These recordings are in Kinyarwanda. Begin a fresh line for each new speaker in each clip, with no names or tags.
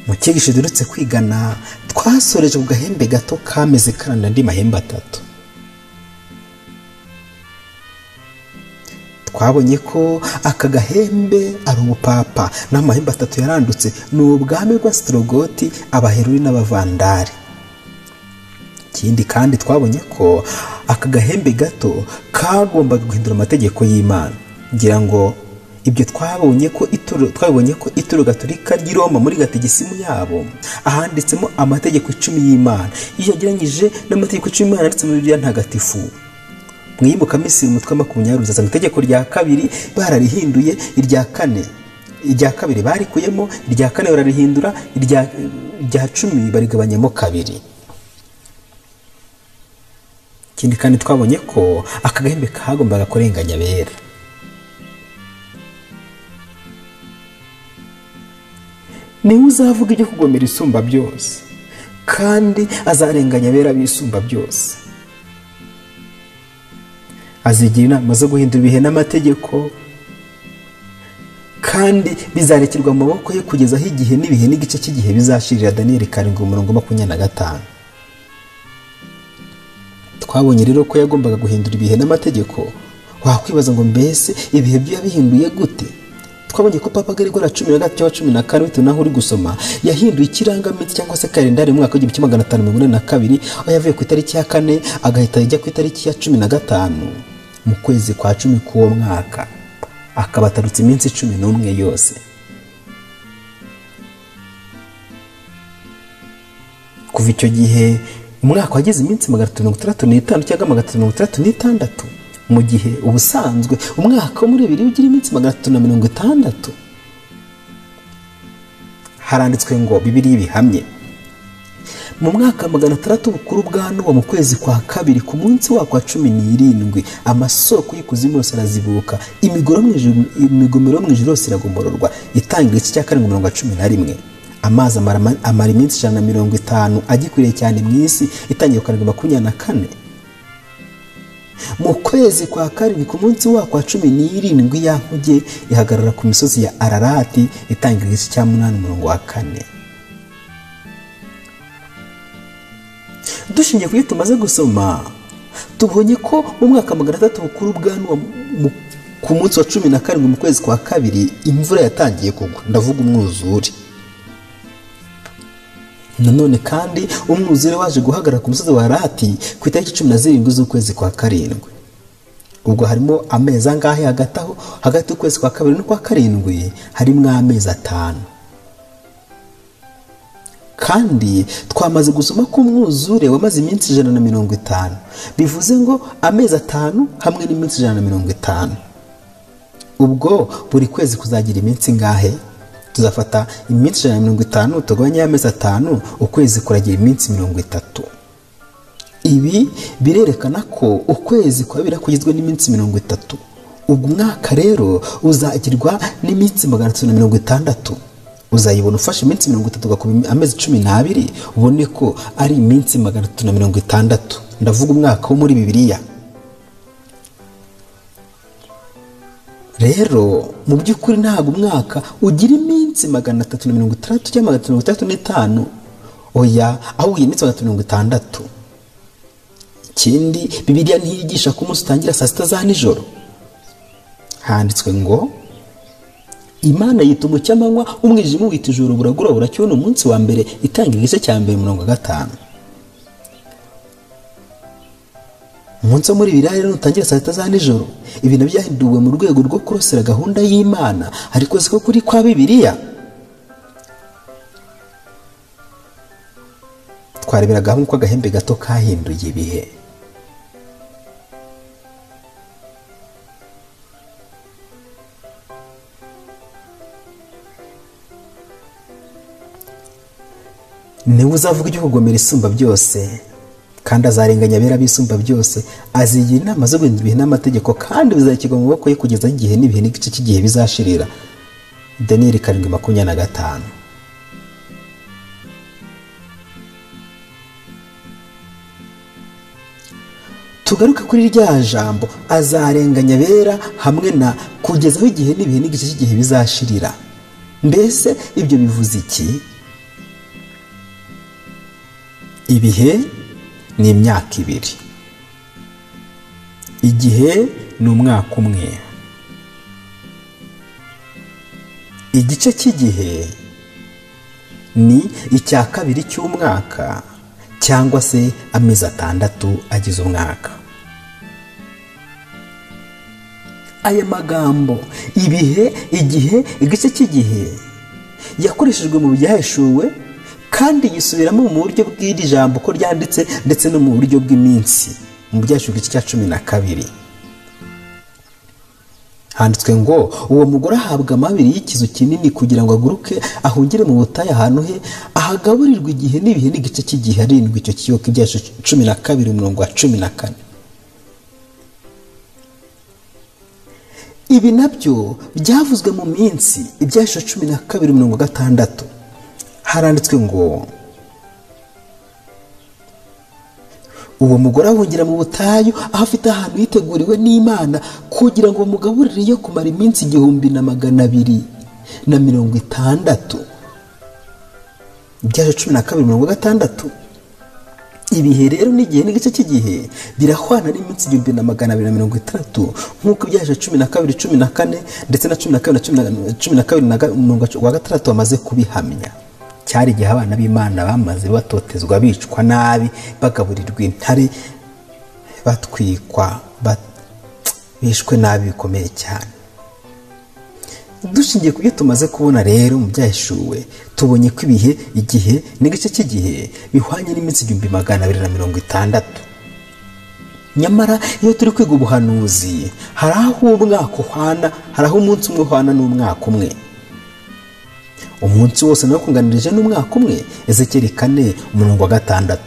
Mu cyigisho duherutse kwigana twasoreje ku gahembe gato kameze karanda andi mahembe atatu. Twabonye ko aka gahembe ari ubupapa, n'amahembe atatu yarandutse ni ubwami bw'Astrogoti, Abaheruli n'Abavandari. Ikindi kandi twabonye ko aka gahembe gato kagombaga guhindura amategeko y'Imana. Ngira ngo ibyo twabonye ko ituro gatolika ry'i Roma muri gatigisimu yabo ahanditsemo amategeko 10 y'Imana, iyo yagereranyije n'amategeko 10 y'Imana yanditse muri Bibiliya ntagatifu. Mwibuka Misiri umutwe 20 uzasanga itegeko rya kabiri bararihinduye, irya kane, irya kabiri barikuyemo, irya kane bararihindura, irya 10 barigabanyamo kabiri. Ikindi kandi twabonye ko aka gahembe kagombaga kurenganya abera. Niwe uzavuga ibyo kugomera isumba byose, kandi azarenganya abera bisumba byose. Azigira inama zo guhindura ibihe n'amategeko, kandi bizarekerwa mu maboko ye kugeza aho igihe n'ibihe n'igice cy'igihe bizashirira. Daniyeli 7:25. Twabonye rero ko yagombaga guhindura ibihe n'amategeko. Wakwibaza ngo mbese ibihe byo yabihinduye gute? Twabonye ko Papa Gregoire 13 cyangwa 14 bitewe naho uri gusoma yahinduye ikirangaminsi cyangwa se kalendari mu mwaka w'1542, aho yavuye ku itariki ya 4 agahita ajya ku itariki ya 15 mu kwezi kwa 10 k'uwo mwaka, akaba atarutse iminsi 11 yose. Kuva icyo gihe umwaka wageze iminsi 365 cyangwa 366, mu gihe ubusanzwe umwaka wo muri bibiri ugira iminsi 360. Haranditswe ngo Bibiliya ibihamye. Mu mwaka 600 bukuru bwa Nowa, mu kwezi kwa kabiri ku munsi wa kwa 17, amasoko y'ikuzimu yose arazibuka, imigomero mu ijuru yose iragomororwa. Itangira igice cya 7:11. Amazi amara iminsi 150 agikwiriye cyane mu isi. Itangira 7:24. Mu kwezi kwa karindwi ku munsi wa kwa 17 ya nkuge ihagarara ku misozi ya Ararati. Itangira igice cya 8:4. Dushingiye ku byo tumaze gusoma, tubonye ko mu mwaka 600 bukuru bwa Nowa ku munsi wa 17 mu kwezi kwa kabiri imvura yatangiye kugwa, ndavuga umwuzure. Nanone kandi umwuzure waje guhagarara ku musozi wa Ararati ku itariki 17 z'ukwezi kwa karindwi. Ubwo harimo amezi angahe hagati aho? Hagati y'ukwezi kwa kabiri n'ukwa karindwi harimo amezi 5. Kandi twamaze gusoma ko umwuzure wamaze iminsi 150, bivuze ngo amezi 5 hamwe n'iminsi 150. Ubwo buri kwezi kuzagira iminsi ingahe? Tuzafata iminsi 150 tugabanye amezi 5, ukwezi kuragira iminsi 30. Ibi birerekana ko ukwezi kwa bibiri kugizwe n'iminsi 30. Ubwo umwaka rero uzagirwa n'iminsi 360. Uzayibona ufashe iminsi 30 ugakuba amezi 12, ubone ko ari iminsi 360. Ndavuga umwaka wo muri Bibiliya. Rero mu by'ukuri ntabwo umwaka ugira iminsi 360 cyangwa 365, oya, ahubwo iminsi 360. Ikindi, Bibiliya ntiyigisha ko umunsi utangira saa 6 za nijoro. Handitswe ngo Imana yita umucyo amanywa, umwijima wita ijoro, buragura buracyona umunsi wa mbere. Itanga igice cya mbere 5. Umunsi wo muri Bibiliya rero utangira saa 6 za nijoro. Ibintu byahinduwe mu rwego rwo kurosera gahunda y'Imana, ariko siko kuri kwa Bibiliya. Twareberaga hamwe ko agahembe gato kahinduye ibihe. Niwe uzavuga ibyo kugomera isumba byose, kandi azarenganya abera bisumba byose. Azigira inama zo guhindura ibihe n'amategeko, kandi bizashyirwa mu maboko ye kugeza igihe n'ibihe n'igice cy'igihe bizashirira. Daniyeli 7:25. Tugaruke kuri rya jambo azarenganya abera hamwe na kugeza aho igihe n'ibihe n'igice cy'igihe bizashirira. Mbese ibyo bivuze iki? Ibihe ni imyaka ibiri, igihe ni umwaka umwe, igice cy'igihe ni icya kabiri cy'umwaka cyangwa se amezi 6 agize umwaka. Aya magambo ibihe, igihe, igice cy'igihe yakoreshejwe mu byahishuwe kandi yisubiramo mu buryo bw'iri jambo ko ryanditse ndetse no mu buryo bw'iminsi mu byahishuwe igice cya 12. Handitswe ngo uwo mugore ahabwa amabiri y'ikizu kinini kugira ngo aguruke ahungire mu butayu ahantu he ahagaburirwa igihe n'ibihe n'igice cy'igihe arindwi. Icyo kiyoka ibyahishuwe 12 umurongo wa 14. Ibi nabyo byavuzwe mu minsi ibyahishuwe 12 umurongo wa 6. Haranditswe ngo uwo mugore ahungira mu butayu aho afite ahantu hiteguriwe n'Imana kugira ngo bamugaburire yo kumara iminsi 1260. Ibyahishuwe 12 umurongo wa 6. Ibihe rero n'igihe n'igice cy'igihe birahwana n'iminsi 1260 nk'uko ibyahishuwe 12 14 ndetse na 12 na 12 umurongo wa 6 bamaze kubihamya. Cyari igihe abana b'Imana bamaze batotezwa, bicwa nabi, bagaburirwa intare, batwikwa, bishwe nabi bikomeye cyane. Dushingiye ku byo tumaze kubona rero mu byahishuwe, tubonye ko ibihe, igihe n'igice cy'igihe bihwanye n'iminsi 1260. Nyamara iyo turi kwiga ubuhanuzi, hari aho umwaka uhwana, hari aho umunsi umwe uhwana n'umwaka umwe. Umunsi wose nawo kunganirije n'umwaka umwe. Ezekiyeli 4 umurongo wa 6.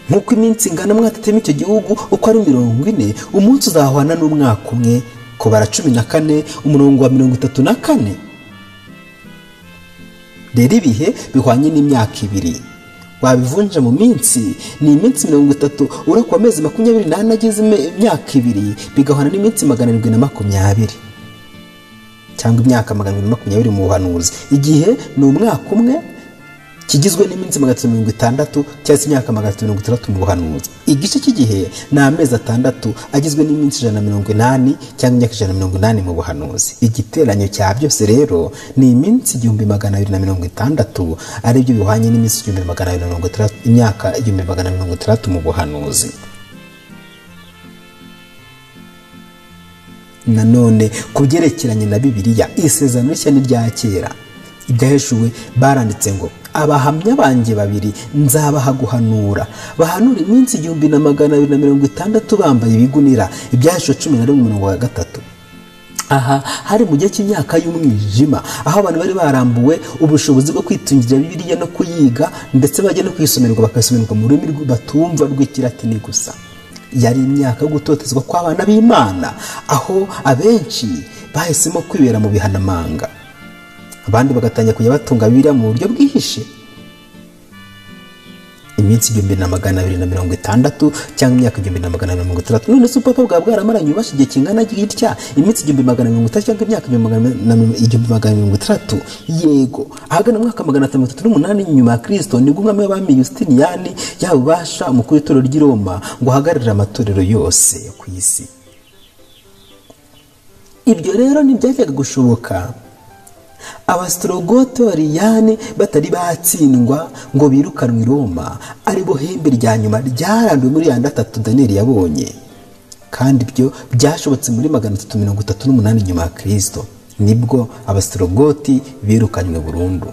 Nk'uko iminsi ingana mwatatemo icyo gihugu uko ari 40, umunsi uzahwana n'umwaka umwe. Kubara 14 umurongo wa 34. Rero ibihe bihwanye n'imyaka ibiri, wabivunja mu minsi ni iminsi 30 urakwa amezi 24 ageze imyaka ibiri, bigahwana n'iminsi 720 cyangwa imyaka 720 mu buhanuzi. Igihe ni umwaka umwe kigizwe n'iminsi 360 cyangwa imyaka 360 mu buhanuzi. Igice cy'igihe ni amezi 6 agizwe n'iminsi 180 cyangwa imyaka 180 mu buhanuzi. Igiteranyo cya byose rero ni iminsi 1260 aribyo bihwanye n'iminsi 1260, imyaka 1260 mu buhanuzi. Nanone ku byerekeranye na Bibiliya, isezerano rishya n'irya kera, ibyahishuwe baranditse ngo abahamya banjye babiri nzabaha guhanura, bahanura iminsi 1260 bambaye ibigunira. Ibyahishuwe 11 umurongo wa 3. Aha hari mu gihe cy'imyaka y'umwijima, aho abantu bari barambuwe ubushobozi bwo kwitungira Bibiliya no kuyiga, ndetse bajya no kuyisomerwa bakayisomerwa mu rurimi batumva rw'ikilatini gusa. Yari imyaka yo gutotezwa kw'abana b'Imana, aho abenshi bahisemo kwibera mu bihanamanga, abandi bagatangira kujya batunga Bibiliya mu buryo bwihishe. Iminsi 1260 cyangwa imyaka 1260. None se upapa bwa bwaramaranye ubasha igihe kingana gitya, iminsi 1260 cyangwa imyaka 1260? Yego, ahagana mu mwaka 538 nyuma ya Kristo nibwo umwami w'abami Justiniyani yabubasha umukuru w'itorero ry'i Roma ngo ahagararire amatorero yose ku isi. Ibyo rero ntibyajyaga gushoboka Abastrogote bariyani batari batsindwa ngo birukanwe i Roma, ari bo hembe rya nyuma ryaranduwe muri yanda 3 Daniel yabonye. Kandi ibyo byashobotse muri 338 nyuma ya Kristo, nibwo Abastrogoti birukanywe burundu,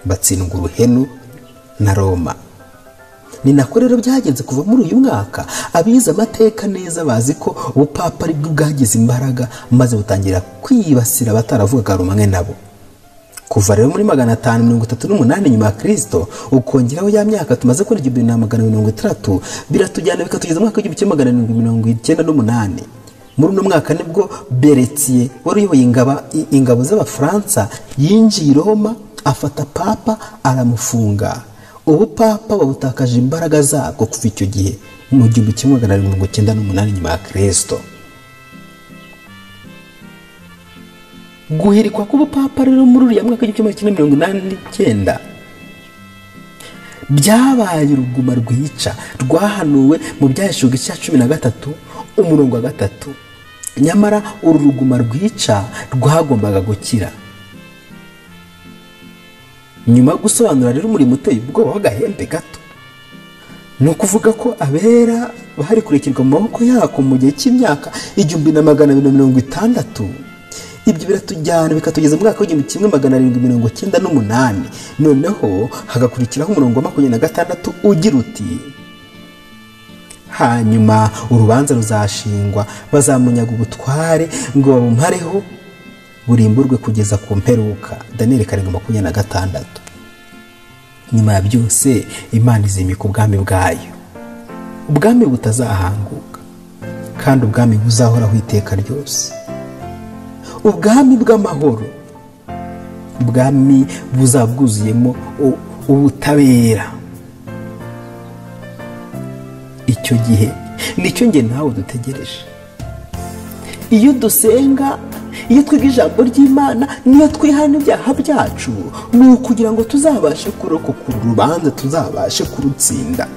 batsindwa uruhenu na Roma. Ni nako rero byagenze kuva muri uyu mwaka. Abize amateka neza bazi ko ubupapa aribwo bwagize imbaraga maze butangira kwibasira abataravugaga rumwe nabo. Kuva rero muri 538 nyuma ya Kristo, ukongeraho ya myaka tumaze kuri 1260, biratujyana bikatugeza mu mwaka 1798. Muri uno mwaka nibwo Beretier wari uyoboye ingabo z'Abafaransa yinjiye i Roma, afata papa aramufunga. Ubu papa babutakaje imbaraga zabwo kuva icyo gihe mu 1798 nyuma ya Kristo. Guhirikwa k'ubupapa rero muri uriya mwaka w'1989 byabaye uruguma rwica rwahanuwe mu Byahishuwe cya 13 umurongo wa 3. Nyamara uru ruguma rwica rwagombaga gukira. Nyuma yo gusobanura rero umurimo uteye ubwoba w'agahembe gato, ni ukuvuga ko abera bari kurekerwa mu maboko yako mu gihe cy'imyaka 1260. Ibyo biratujyana bikatugeza mu mwaka w'1798. Noneho hagakurikiraho umurongo wa 26 ugira uti: hanyuma urubanza ruzashingwa, bazamunyaga ubutware ngo babumareho, burimburwe kugeza ku mperuka. Daniel 7:26. Nyuma ya byose Imana izimika ubwami bwayo, ubwami butazahanguka kandi ubwami buzahoraho iteka ryose, ubwami bw'amahoro, ubwami buzabwuzuyemo ubutabera. Icyo gihe nicyo nge nawe dutegereje. Iyo dusenga, iyo twiga ijambo ry'Imana, niyo twihana ibyaha byacu, ni ukugira ngo tuzabashe kurokoka uru rubanza, tuzabashe kurutsinda.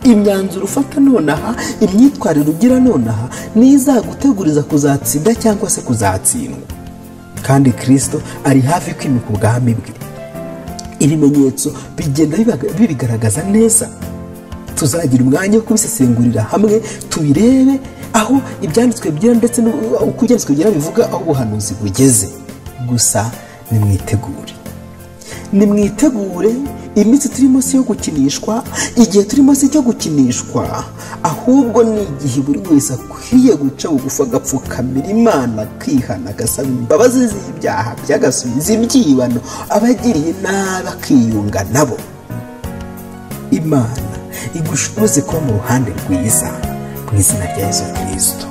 Imyanzuro ufata nonaha, imyitwarire ugira nonaha, nizaguteguriza kuzatsinda cyangwa se kuzatsindwa. Kandi Kristo ari hafi kwimika ubwami bwe. Ibimenyetso bigenda bibigaragaza neza. Tuzagira umwanya wo kubisesengurira hamwe, tubirebe aho ibyanditswe byera ndetse uko ibyanditswe byera bivuga aho ubuhanuzi bugeze. Gusa nimwitegure, nimwitegure. Iminsi turimo si yo gukinishwa, igihe turimo si cyo gukinishwa, ahubwo ni igihe buri wese akwiye guca bugufi agapfukamira Imana, akihana, agasaba imbabazi z'ibyaha by'agasubiza ibyibano abagiriye nabi, akiyunga nabo. Imana igushoboze kuba mu ruhande rwiza, mu izina rya Yesu Kristo.